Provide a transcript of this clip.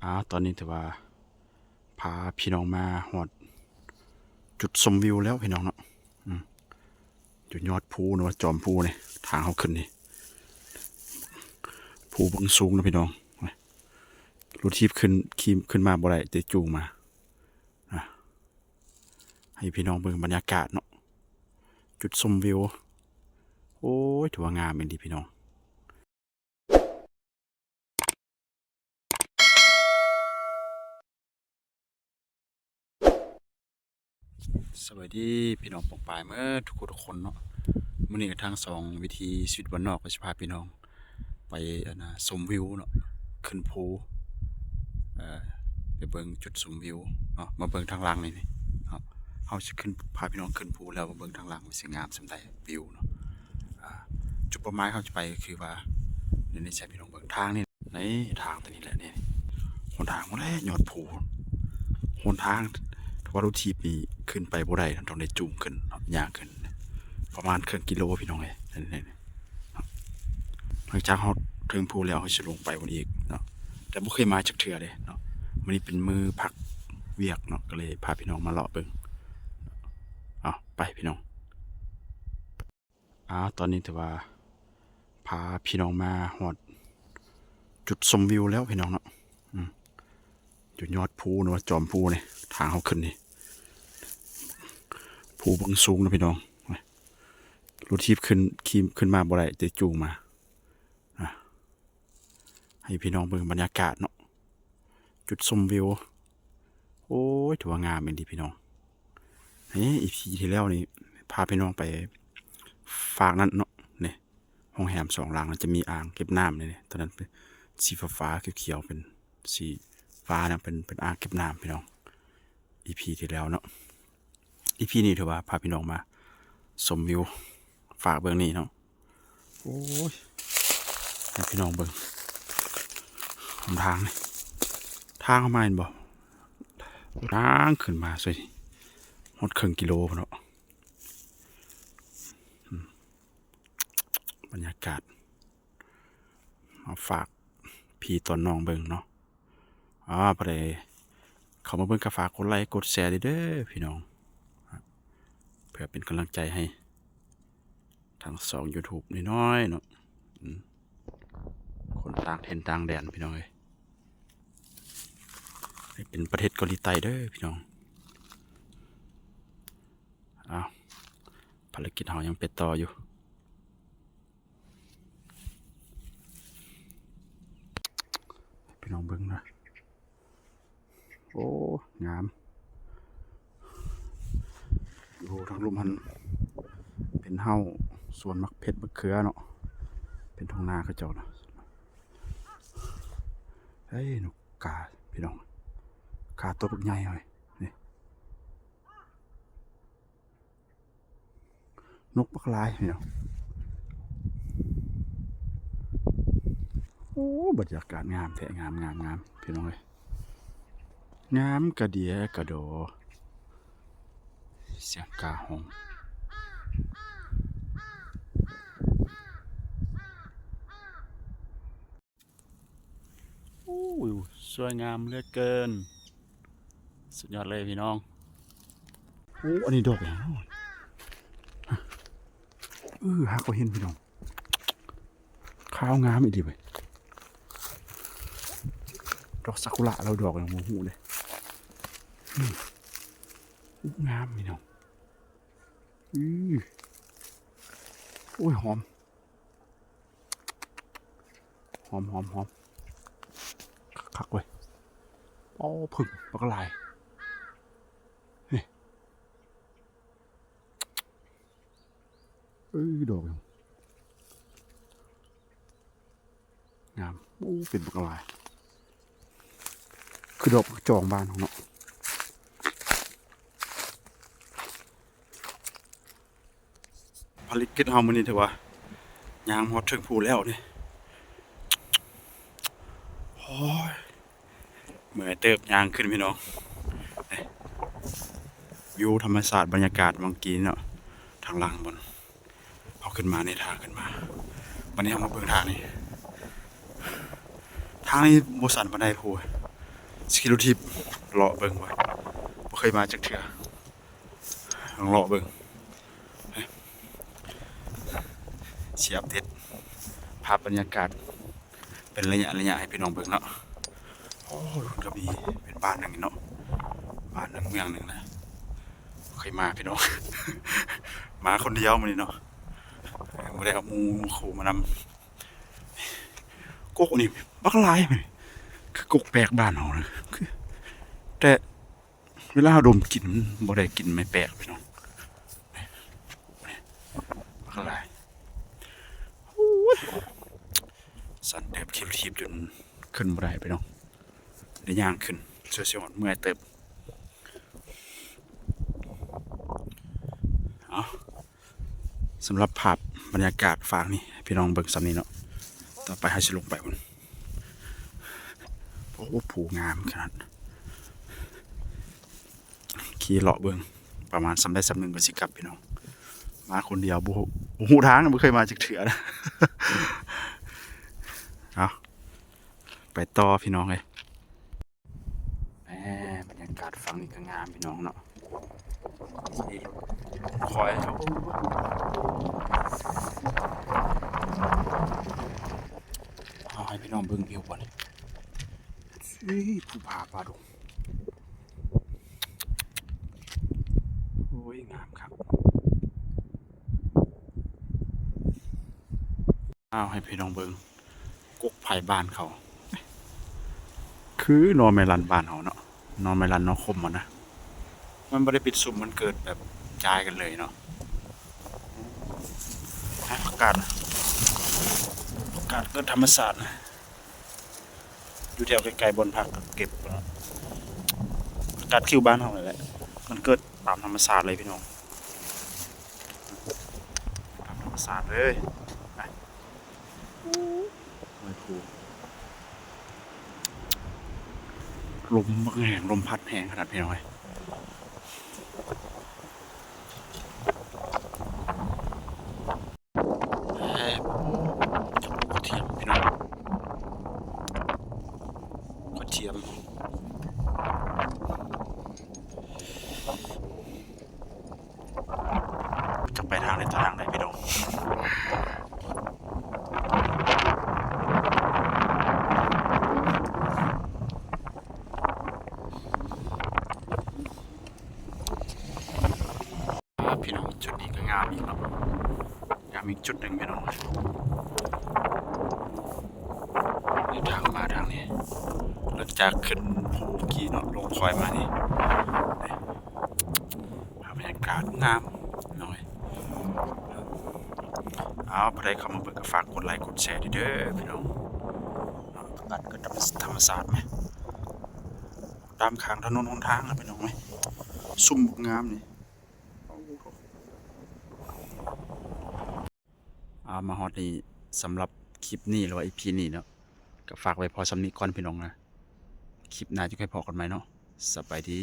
ອາ ຕອນນີ້ຖືວ່າພາພີ່ນ້ອງມາຮອດຈຸດຊົມວິວແລ້ວພີ່ນ້ອງເນາະ. ອືມ ຢູ່ຍອດພູເນາະ ຈອມພູນີ້ ທາງເຮົາຂຶ້ນນີ້ ພູເບື້ອງສູງເນາະພີ່ນ້ອງ. ລົດຖີບຂຶ້ນ ຂີ່ຂຶ້ນມາບໍ່ໄດ້ ແຕ່ຈູງມາ. ອາ ໃຫ້ພີ່ນ້ອງເບິ່ງບັນຍາກາດເນາະ ຈຸດຊົມວິວ. ໂອ້ຍ ຖືວ່າງາມອີ່ຫຼີພີ່ນ້ອງ. ສະບາຍດີພີ່ນ້ອງປ້ອງປາຍເໝິດທຸກຜູ້ທຸກຄົນເນາະ. ມື້ນີ້ກະທາງຊ່ອງວິຖີຊີວິດບ້ານນອກ ກະຊິພາພີ່ນ້ອງໄປ ອັນນ່າ ຊົມວິວເນາະ ຂຶ້ນພູ ເອີ ໄປເບິ່ງຈຸດຊົມວິວເນາະ. ມາເບິ່ງທາງຫຼັງນີ້ເນາະ ເຮົາຊິຂຶ້ນ ພາພີ່ນ້ອງຂຶ້ນພູແລ້ວ ມາເບິ່ງທາງຫຼັງວ່າຊິງາມສ່ຳໃດ ວິວເນາະ. ອາ ຈຸດເປົ້າໝາຍເຮົາຈະໄປກະຄືວ່າ ນີ້ໃຫ້ພີ່ນ້ອງເບິ່ງທາງນີ້ ນີ້ທາງຕົວນີ້ແຫຼະ ນີ້ຫົນທາງພຸ້ນແຫຼະ ຍອດພູ. ຫົນທາງ ຖ້າວ່າລົດຖີບນີ້ຂຶ້ນໄປບໍ່ໄດ້ ຕ້ອງໄດ້ຈູງຂຶ້ນເນາະ ຍ່າງຂຶ້ນ ປະມານເຄິ່ງກິໂລພີ່ນ້ອງເອີຍ. ນີ້ ນີ້ ນີ້ ຫຼັງຈາກເຮົາເທິງພູແລ້ວ ເຮົາຊິລົງໄປພຸ້ນອີກເນາະ ແຕ່ບໍ່ເຄີຍມາຈັກເທື່ອເດ້ເນາະ. ມື້ນີ້ເປັນມື້ພັກວຽກເນາະ ກະເລີຍພາພີ່ນ້ອງມາເລາະເບິ່ງ. ເອົາ ໄປພີ່ນ້ອງ. ອາ ຕອນນີ້ຖືວ່າພາພີ່ນ້ອງມາຮອດຈຸດຊົມວິວແລ້ວພີ່ນ້ອງເນາະ. ອືມ ຢູ່ຍອດພູເນາະ ຈອມພູນີ້ ທາງເຮົາຂຶ້ນນີ້ ພູເບື້ອງສູງເນາະພີ່ນ້ອງ. ລົດຖີບຂຶ້ນ ຂີ່ຂຶ້ນມາບໍ່ໄດ້ ແຕ່ຈູງມາ. ອາ ໃຫ້ພີ່ນ້ອງເບິ່ງບັນຍາກາດເນາະ ຈຸດຊົມວິວ. ໂອ້ຍ ຖືວ່າງາມອີ່ຫຼີພີ່ນ້ອງ. ເອີ ອີພີທີ່ແລ້ວນີ້ ພາພີ່ນ້ອງໄປຟາກນັ້ນເນາະ ນີ້ ໂຮງແຮມສອງຫຼັງ ມັນຈະມີອ່າງເກັບນ້ຳນີ້ ນີ້ ຕອນນັ້ນເປັນສີຟ້າໆ ຂຽວໆ ເປັນສີຟ້ານະ ເປັນ ເປັນອ່າງເກັບນ້ຳພີ່ນ້ອງ ອີພີທີ່ແລ້ວເນາະ. ອີພີນີ້ຖືວ່າພາພີ່ນ້ອງມາຊົມວິວ ຝາກເບິ່ງນີ້ເນາະ. ໂອ້ຍ ໃຫ້ພີ່ນ້ອງເບິ່ງຫົນທາງນີ້ ທາງເຮົາມາເຫັນບໍ່ ທາງຂຶ້ນມາຊ່ວຍນີ້ ຮອດເຄິ່ງກິໂລພຸ້ນເນາະ. ອືມ ບັນຍາກາດ ມາຝາກພີ່ຕອນນ້ອງເບິ່ງເນາະ. ອາ ຜູ້ໃດເຂົ້າມາເບິ່ງກະຝາກກົດໄລກົດແຊເດີພີ່ນ້ອງ ເພື່ອເປັນກຳລັງໃຈໃຫ້ທາງຊ່ອງຢູທູບນ້ອຍໆເນາະ. ອືມ ຄົນຕ່າງຖິ່ນຕ່າງແດນພີ່ນ້ອງເອີຍ ໃຫ້ເປັນປະເທດເກົາຫຼີໃຕ້ເດີພີ່ນ້ອງ. ເອົາ ພາລະກິດເຮົາຍັງໄປຕໍ່ຢູ່. ໃຫ້ພີ່ນ້ອງເບິ່ງນະ ໂອ້ ງາມ. ຢູ່ທາງລຸ່ມຫັ້ນເປັນເຮົາ ສວນໝາກເຜັດໝາກເຂືອເນາະ ເປັນທົ່ງນາເຂົາເຈົ້ານະ. ເອີຍ ນົກກາພີ່ນ້ອງ ກາໂຕບັກໃຫຍ່ເລີຍນີ້. ນົກບັກຫຼາຍພີ່ນ້ອງ. ໂອ້ ບັນຍາກາດງາມແທ້ ງາມ ງາມ ງາມພີ່ນ້ອງເອີຍ ງາມກະເດຍກະດໍ ສຽງກາຮ້ອງ. ໂອ້ ວິວສວຍງາມເຫຼືອເກີນ ສຸດຍອດເລີຍພີ່ນ້ອງ. ໂອ້ ອັນນີ້ດອກຫຍັງເນາະ ເອີ ຫາກບໍ່ເຫັນພີ່ນ້ອງ. ຂາວງາມອີ່ຫຼີເວີຍ ດອກຊາກຸຣະລາວ ດອກຫຍັງບໍ່ຮູ້ເດ້. ອືມ ງາມພີ່ນ້ອງ. ອື ໂອ້ຍ ຫອມ ຫອມ ຫອມ ຫອມ ຄັກໆເວີຍ. ໂອ້ ເຜິ້ງບັກຫຼາຍ ນີ້ ເອີ ດອກຫຍັງ ງາມ. ໂອ້ ເປັນບັກຫຼາຍ ຄືດອກຜັກຈອງບ້ານເຮົາເນາະ. ພາລະກິດເຮົາມື້ນີ້ຖືວ່າຍ່າງມາຮອດເທິງພູແລ້ວນີ້. ໂອ້ຍ ເມື່ອຍເຕີບຍ່າງຂຶ້ນພີ່ນ້ອງ. ນີ້ ວິວທຳມະຊາດ ບັນຍາກາດຫວ່າງກີ້ເນາະ ທາງຫຼັງບ່ອນ ເຮົາຂຶ້ນມານີ້ ທາງຂຶ້ນມາ. ບັດນີ້ເຮົາມາເບິ່ງທາງນີ້ ທາງນີ້ບໍ່ຊັນປານໃດພຸ້ນ ຊິຂີ່ລົດຖີບເລາະເບິ່ງ ບໍ່ເຄີຍມາຈັກເທື່ອ ລອງເລາະເບິ່ງ ຊິອັບເດດພາບບັນຍາກາດເປັນໄລຍະໆໃຫ້ພີ່ນ້ອງເບິ່ງເນາະ. ໂອ້ ກະມີເປັນບ້ານໜຶ່ງເນາະ ບ້ານໜຶ່ງເມືອງໜຶ່ງນະ ບໍ່ເຄີຍມາພີ່ນ້ອງ ມາຄົນດຽວມື້ນີ້ເນາະ ບໍ່ໄດ້ເອົາໝູ່ຄູ່ມານຳ. ກົກນີ້ບັກຫຼາຍ ຄືກົກແປກບ້ານເຮົານະ ຄື ແຕ່ເວລາເຮົາດົມກິ່ນມັນບໍ່ໄດ້ກິ່ນໄມ້ແປກພີ່ນ້ອງ ບັກຫຼາຍ. ໂອ້ຍ ສັນເຕີບ ຂີ່ລົດຖີບຈົນຂຶ້ນບໍ່ໄດ້ພີ່ນ້ອງ ໄດ້ຍ່າງຂຶ້ນ ເຊື່ອຊິຮອດ ເມື່ອຍເຕີບ. ເອົາ ສຳລັບພາບບັນຍາກາດຟາກນີ້ ໃຫ້ພີ່ນ້ອງເບິ່ງສ່ຳນີ້ເນາະ ຕໍ່ໄປເຮົາຊິລົງໄປພຸ້ນ. ໂອ້ ພູງາມຂະໜາດ ຂີ່ເລາະເບິ່ງ ປະມານສ່ຳໃດສ່ຳໜຶ່ງກໍຊິກັບພີ່ນ້ອງ ມາຄົນດຽວ ບໍ່ ບໍ່ຮູ້ທາງ ບໍ່ເຄີຍມາຈັກເທື່ອນະ. ເອົາ ໄປຕໍ່ພີ່ນ້ອງເອີຍ. ແໝ ບັນຍາກາດຝັ່ງນີ້ກໍງາມພີ່ນ້ອງເນາະ ຂີ່ລົດຄອຍ ເອົາໃຫ້ພີ່ນ້ອງເບິ່ງວິວກ່ອນ ພູຜາປ່າດົງ ໂອ້ຍ ງາມຄັກ. ອ້າວ ໃຫ້ພີ່ນ້ອງເບິ່ງ ກົກໄຜ່ບ້ານເຂົາ ຄືໜໍ່ໄມ້ລັນບ້ານເຮົາເນາະ ໜໍ່ໄມ້ລັນໜໍ່ຄົມຫັ້ນນະ ມັນບໍ່ໄດ້ປິດຊຸມ ມັນເກີດແບບຈາຍກັນເລີຍເນາະ. ຜັກກາດ ຜັກກາດເກີດທຳມະຊາດນະ ຢູ່ແຖວໃກ້ໆບ່ອນພັກກໍເກັບ ອາກາດຄິວບ້ານເຮົານີ້ແຫຼະ ມັນເກີດຕາມທຳມະຊາດເລີຍພີ່ນ້ອງ ຕາມທຳມະຊາດເລີຍ. ໂອ້ຍ ພູ ລົມບັກແຮງ ລົມພັດແຮງຂະໜາດພີ່ນ້ອງເອີຍ. ແຮງ ກະທຽມພີ່ນ້ອງ ກະທຽມ ຈະໄປທາງໃດທາງໃດພີ່ນ້ອງ. ອ່າ ພີ່ນ້ອງ ຈຸດນີ້ກໍງາມອີກເນາະ ງາມອີກຈຸດໜຶ່ງພີ່ນ້ອງ ເດີນທາງມາທາງນີ້ ຫຼັງຈາກຂຶ້ນພູກີ້ເນາະ ລົງຄອຍມານີ້ ພາບບັນຍາກາດງາມພີ່ນ້ອງເອີຍ. ເອົາ ຜູ້ໃດເຂົ້າມາເບິ່ງກໍຝາກກົດໄລກົດແຊເດີພີ່ນ້ອງ ບັນຍາກາດກໍທຳມະຊາດແມ ຕາມຂ້າງຖະໜົນຫົນທາງນະພີ່ນ້ອງເອີຍ ຊຸມບັກງາມນີ້. ເອົາ ມາຮອດນີ້ ສຳລັບຄລິບນີ້ ຫຼືວ່າ ອີພີ ນີ້ເນາະ ກໍຝາກໄວ້ພໍສ່ຳນີ້ກ່ອນພີ່ນ້ອງນະ ຄລິບໜ້າຈະຄ່ອຍພໍ້ກັນໃໝ່ເນາະ ສະບາຍດີ.